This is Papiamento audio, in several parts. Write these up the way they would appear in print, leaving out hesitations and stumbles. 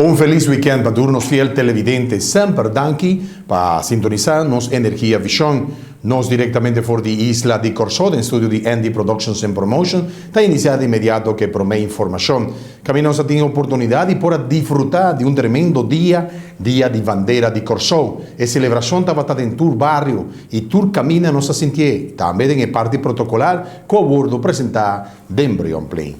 Un felis weekend pa tur nos fiel televidente. Semper danki pa sintonisa nos Energia Vision. Nos directamente for di isla di Corsou den studio di Andy Productions and Promotion ta inicia de inmediato cu e prome informacion. Caminda nos a tin oportunidad di por a disfruta di un tremendo dia, Dia di Bandera di Corsou. E celebracion tabata den tur bario y tur caminda nos a sintié, tambe den e parti protocolar cu a wordo presenta den Brionplein.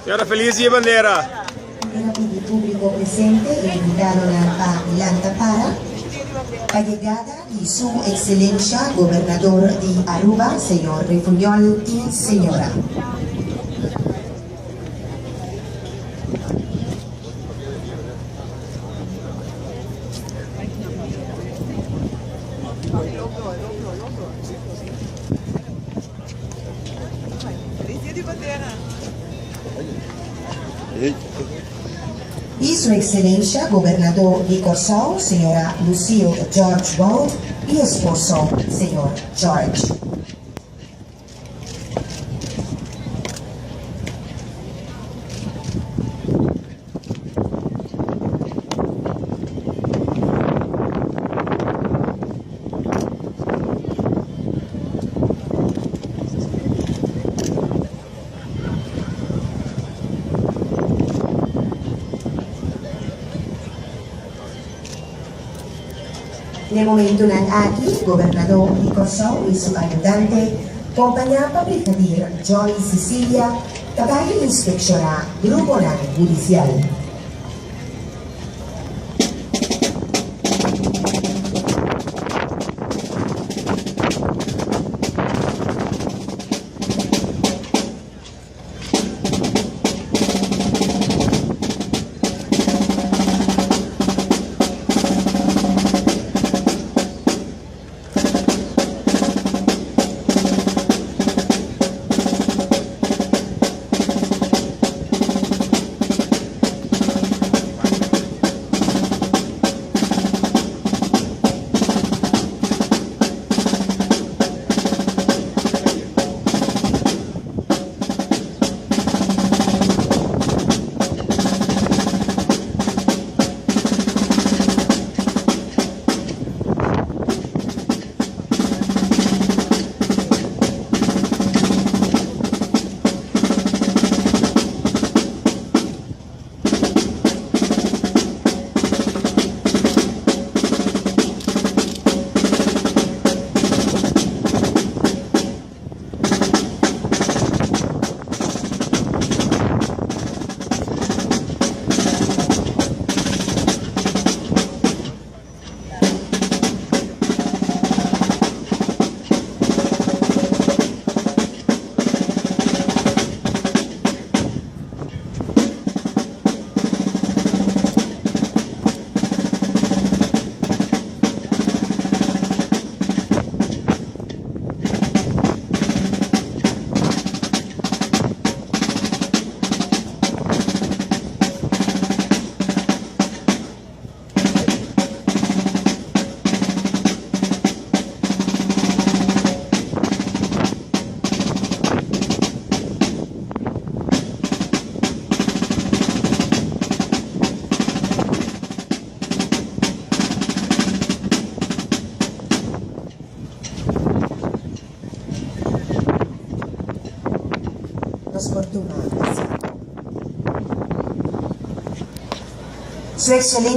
Señora feliz dia bandera. Mira pidi publico presente y invitadonan pa lanta para pa yegada di Su Excelencia Gobernador di Aruba Señor Refunjol y Señora. Y Su Excelencia Gobernador di Corsou, Señora Lucille George Wout y esposo Señor George. N'e momentunan aki, Gobernador di Kòrsou i su ayudante, kompañá pa Brigadier Johnny Cicilia, ta bai inspekshoná gruponan hudisial. Nos por tuma asiento. Su Excelencia.